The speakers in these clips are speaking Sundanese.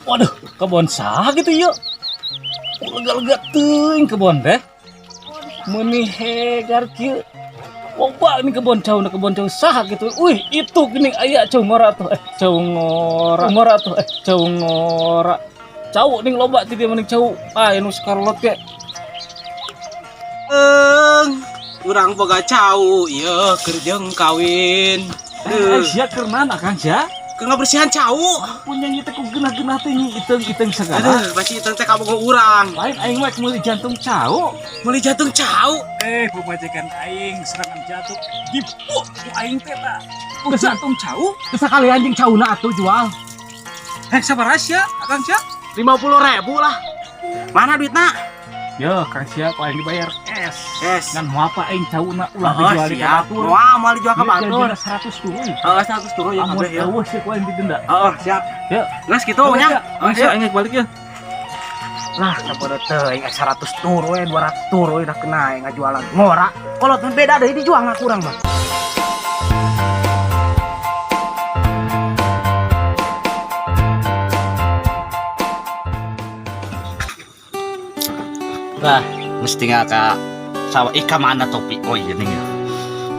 Waduh, kebon saha gitu yuk. Lega-lega teuing kebon teh. Meuni hegar kieu. Loba ini kebon cau, na kebon cau saha gitu. Wih, itu geuning aya cau ngora tuh. Eh, cau ngora, ngora tuh. Eh, cau ngora. Cau ning loba ti dia mending cau. Ah, nu skarlot ke. Eng, urang boga cau ieu keur jeung kawin. Eh, sia keur mana Kang sia? Keur ngabersihan cau. Punya ieu teh ku geunah-geunah teh nyi iteung-iteung segala. Aduh, pasti iteung teh kabogoh urang. Lain aing mah meuli jantung cau. Meuli jantung cau. Eh, pemajikan aing serangan jantung. Dipuk ku aing teh ta. Ku jantung cau. Sekali anjing cauna atuh jual. Eh, sabaraha sia, Kang sia? 50.000 lah. Mana duitna? Yo, Kang sia paling dibayar cash. Cash. Ngan mau apa aing cauna ulah Oh, dijual di siap. batur. Moal moal dijual ka batur. 100 tuh. Heeh, 100 turu ya Amun kabeh ya. eueuh sih ku aing didenda. Heeh, siap. Ya. Geus kitu nya. Kang sia aing balik ya. Lah, sabodo teuing 100 turu we 200 turu we dah kena aing ngajualan. Ngora. Kolot mah beda deui dijual kurang mah. Lah, mesti nggak ke sawah. Ih, ka mana topi? Oh iya nih ya.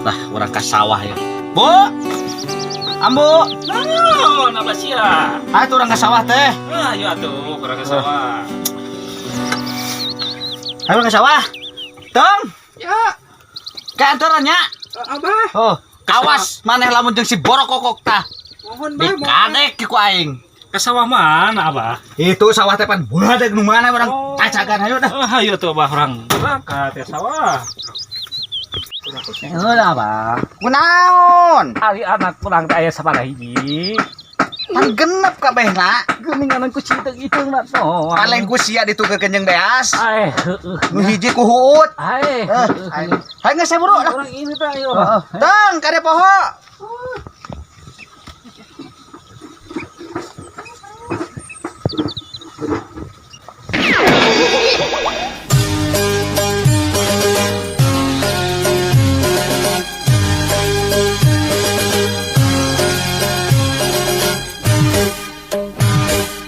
Lah, orang ke sawah ya. Bu, Ambu, Naon apa sia? ah itu orang ke sawah teh. Ah, ayo atuh urang ke sawah. Ayo ke sawah. Tong, Ya, ke antarannya. Abah. Oh, kawas maneh lamun jeung si borokokok tah. Mohon Dikadek ku aing. Ke sawah mana, Abah? Itu sawah teh pan buadeg nu mana orang cacagan ayo dah. Ah, ayo tuh Abah orang berangkat ya sawah. Heuh Abah. Kunaon? Ari anak kurang teh aya sabaraha hiji. Pan genep kabehna. Geuningan ku citeung-iteung na to. Paling ku sia ditukeurkeun jeung beas. Aeh, heueuh. Nu hiji ku huut. Aeh, Eh, heueuh. hayu geus buru lah. Orang ini teh ayo. Heeh. Tong, kade poho.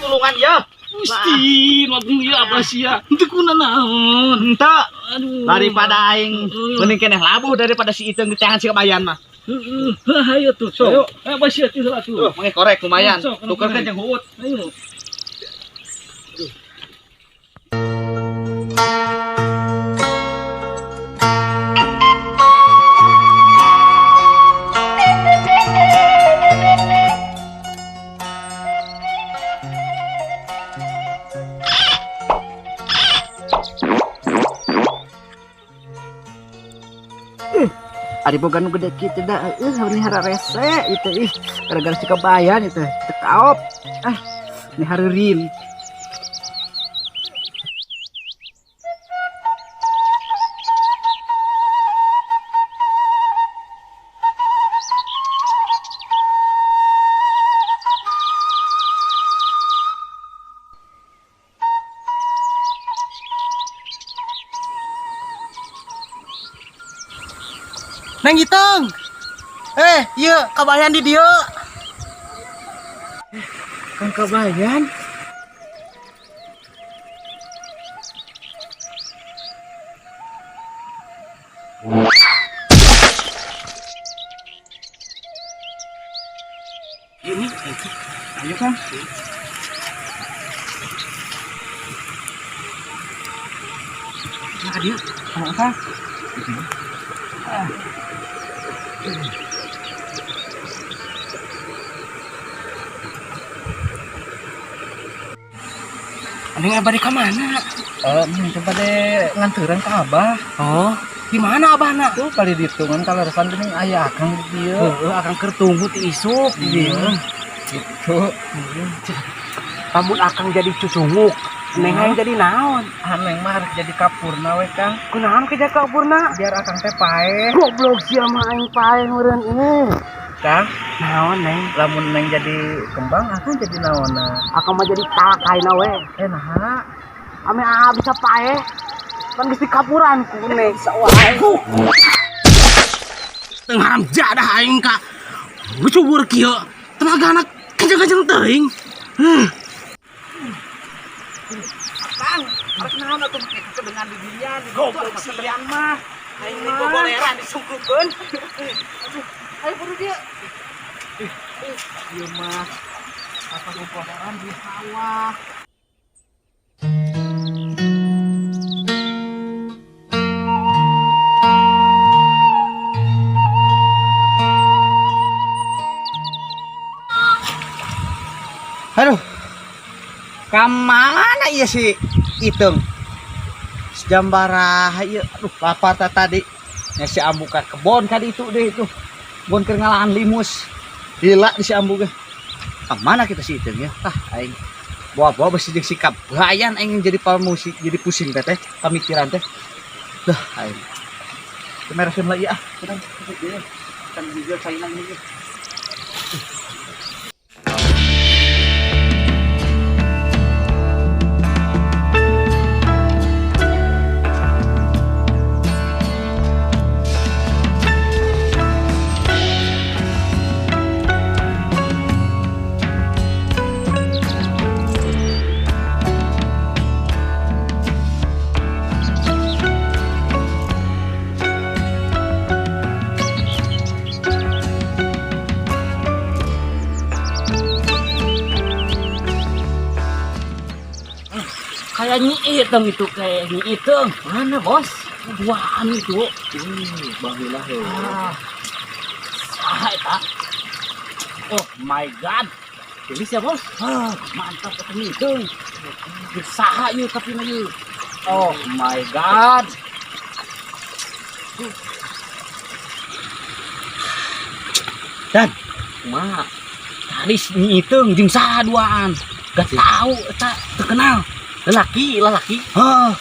Tulungan ya. Gusti, lagung ieu abah sia. Henteu kuna naon. Henteu. Aduh. Daripada aing mending keneh labuh daripada si Iteung ditahan si kabayan mah. Heeh. Hayo tuh, sok. Ayo. Eh, abah sia tieu lah tuh. Tuh, mangke korek lumayan. Sok, Tukerkeun jeung huut. Ayo. Ari boga nu gede kitu da eueuh ini hara rese itu ih gara-gara si kabayan itu teu kaop ah ini hareurin. Neng Iteung. Eh, iya kabayan di dieu. Kang kabayan. Ini, ayo Kang. Nah, dia, Kang. Neng abah di mana? Eh, coba deh nganturan ke abah. Oh, di mana abah nak? Tuh kali dihitungan kalau resan geuning aya akang di dieu. Heeh, akang keur tunggu ti isuk di dieu. Gitu. Lamun akang jadi cucunguk, neng hayang jadi naon? Ah, neng mah harus jadi kapurna we Kang. Kunaon ke jadi kapurna? Biar akang teh paeh. Goblok sia mah aing paeh meureun ini. Kang, Naon neng? lamun neng jadi kembang akang jadi naonna? Akang mah jadi talakaina we. Eh naha? Ame aa bisa paeh. Pan geus dikapuran ku neng sawae. Teu haram jadah aing ka. Cubur kieu. Tenaga anak kenceng-kenceng teuing. Naon atuh make kekedengan di dinya di Goblok kekedengan mah. Aing mah goboleran disungkrukeun. Ayo buru dia. Ih, ieu mah apa goboleran di sawah. Aduh. Kamana ieu si Iteung? Sejam baraha ieu. Aduh, lapar ta tadi. Nya si Ambu ka kebon kali itu deh itu. Kebon keur ngalahan limus. Gila di si Ambu ge. Kamana kita si Iteung ya? Ah, aing bawa-bawa besi jeung sikap bayan aing jadi pamusik, jadi pusing teh teh, pamikiran teh. Dah aing. Kemeresin lah ieu ah. Kan juga China ini. Kayak Nyi Iteung itu, kayak Nyi Iteung. Mana, Bos? Duaan itu. Baheula heuh. Ah. Saha eta? Oh my God. Gelis ya, Bos? Ah, mantap eta Nyi Iteung. Geus saha ieu tapi mah ieu. Oh my God. Dan Kumaha? Tadi si Nyi Iteung jeung saha duaan? Gak tahu eta terkenal. Lelaki, lelaki. Hah,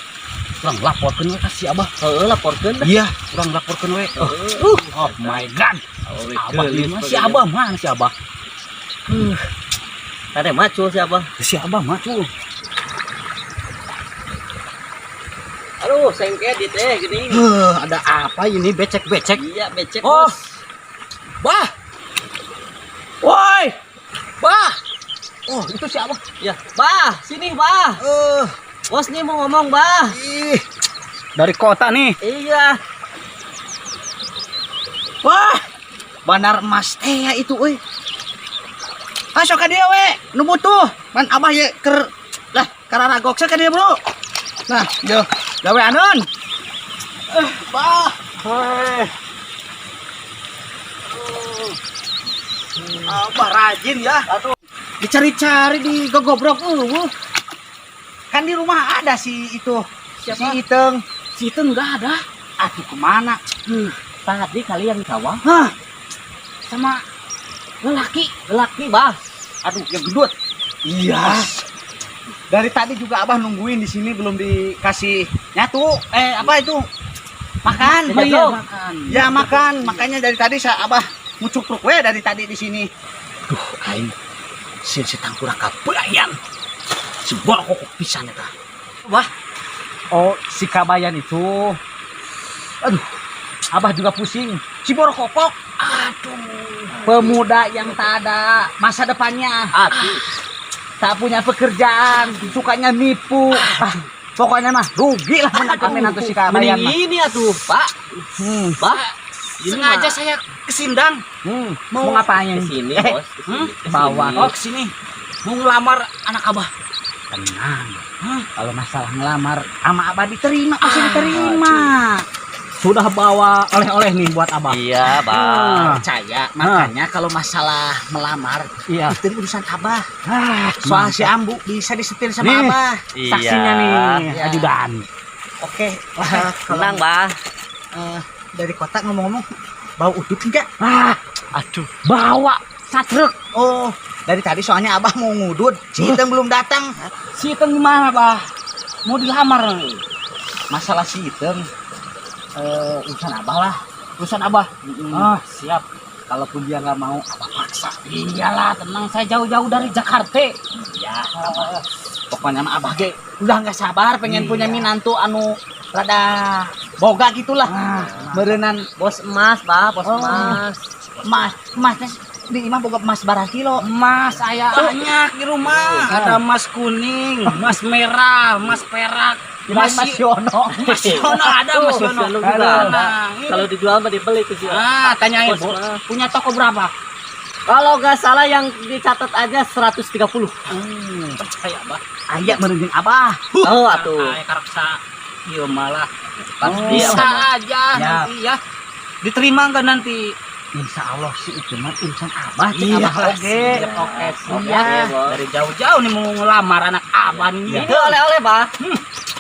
Urang laporkeun we ka si Abah. Heeh, laporkeun dah. iya. Urang laporkeun we. Oh my God. Abah Gelis ieu mah si Abah mana si Abah? Tade macul si Abah. Si Abah macul. Aduh, sengke di teh gini. Heuh, ada apa ini becek-becek? Iya, becek, Oh. Bos. Bah. Woi. Bah. Oh, itu si Abah. Ya, Bah, sini, Bah. Bos nih mau ngomong, Bah. Ih. Dari kota nih. Iya. Wah. Bandar emas teh ya itu euy. Masuk ka dieu we, nu butuh. Man Abah ye ker lah kararagok ka dieu, Bro. Nah, yo, gaweaneun. Bah. Hei. Abah rajin ya. Aduh. Dicari-cari di gogobrok Kan di rumah ada si itu. Siapa? Si Iteung. Si Iteung nggak ada. Aduh, kemana? Tadi kali yang sawah. Hah? Sama lelaki. Lelaki, Bah. Aduh, yang gendut. Iya. Dari tadi juga Abah nungguin di sini belum dikasih nyatu. Apa itu? Makan. Oh, Iya, makan. Ya makan. Makanya dari tadi saya Abah ngucupruk we dari tadi di sini. Duh, aing sin si tangkura kabayan. Si borokok pisan eta. Wah. Oh, si kabayan itu. Aduh, Abah juga pusing. Si borokopok. Aduh. Pemuda yang tak ada masa depannya. Aduh. Tak punya pekerjaan, sukanya nipu. Ah, pokoknya mah rugi lah menantu si kabayan mah. Mending ini atuh, Pak. Pak. Ini Sengaja mah. saya kesindang. Mau ngapain? Kesini, Bos. Kesini. Kesini. Bawa. Oh, kesini. Mau ngelamar anak Abah. Tenang. Kalau masalah ngelamar sama Abah diterima, pasti diterima. Sudah bawa oleh-oleh nih buat Abah. Iya, Bang. Percaya, makanya kalau masalah melamar Iya. itu urusan Abah. Ah, Soal si Ambu bisa disetir sama Nih. Abah. Iya. Saksinya nih, Iya. ajudan. Oke, kalau Tenang, Bah. dari kota ngomong-ngomong bau udut enggak? Ah, Aduh. bawa satruk. Oh, dari tadi soalnya Abah mau ngudut, si Iteung belum datang. Si Iteung gimana, Bah? Mau dilamar. Masalah si Iteung urusan Abah lah. Urusan Abah. Ah, Ah, siap. Kalaupun dia nggak mau, Abah paksa. Iyalah, tenang, saya jauh-jauh dari Jakarta. Ya, Abah. Pokoknya mah Abah ge udah nggak sabar pengen punya minantu anu rada boga gitulah. Meureunan Bos emas, Bah, bos Oh. emas. emas, emas teh di imah boga emas barang kilo. Emas saya banyak di rumah. Ada emas kuning, emas merah, emas perak. Kirain Mas Yono. Mas Yono ada, Mas Yono. Mas Yono juga ada. Nah, ini. Kalau dijual mah dibeli tuh sih. Ah, tanyain, Bos, Bu. mah. Punya toko berapa? Kalau nggak salah yang dicatat aja 130. Percaya, Bah. Aya meureun jeung Abah. Oh, atuh. Ay, karaksa. Iya malah. Pasti Bisa ya. aja Ya. nanti ya. Diterima nggak nanti? Insya Allah sih itu mah urusan Abah, cek Iya, Abah oge. siap, oke, siap. Oke, Bos. Dari jauh-jauh nih mau ngelamar anak abah nih. Itu oleh-oleh, Bah.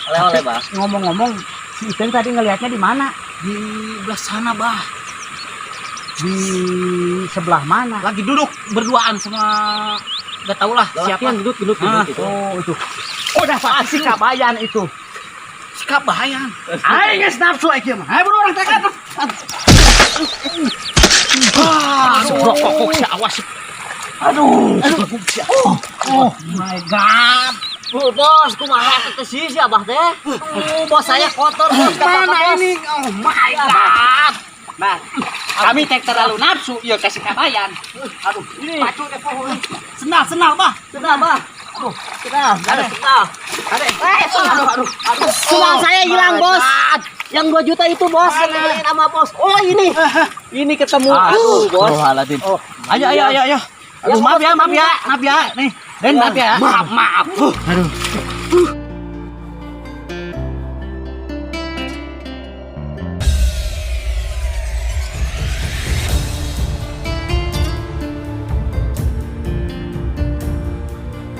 Oleh-oleh, Bah. Ngomong-ngomong, si Iteung tadi ngelihatnya di mana? Di belah sana, Bah. Di sebelah mana? Lagi duduk berduaan sama gak tau lah Siapa siapa. yang gendut gendut gendut Ah. gitu. Oh, itu. Udah pasti Kabayan itu. Si Kabayan. Aing geus nafsu aing mah. Hayu buru urang teh. Ah, sebrokok si awas. Aduh. Oh, oh my God. Bu, bos, kumaha teh sih si Abah teh? Bos saya kotor, bos. Kata Mana bos. ini? Oh my God. Nah, kami teh terlalu nafsu, ya kasih Kabayan. Aduh, ini. Pacu deh pokoknya. Senal, senal, Bah. Sudah, Bah. Aduh, sudah, sudah, sudah. Eh, aduh, aduh, aduh. Senal saya hilang, Bos. Yang 2 juta itu, Bos, yang dibeliin sama Bos. Oh, ini. Ini ketemu. Aduh, Bos. Astagfirullahaladzim. Oh, Ayo, ayo, ayo, ayo. Aduh, maaf ya, maaf ya, maaf ya. Nih, Den, maaf ya. Maaf, maaf. Aduh.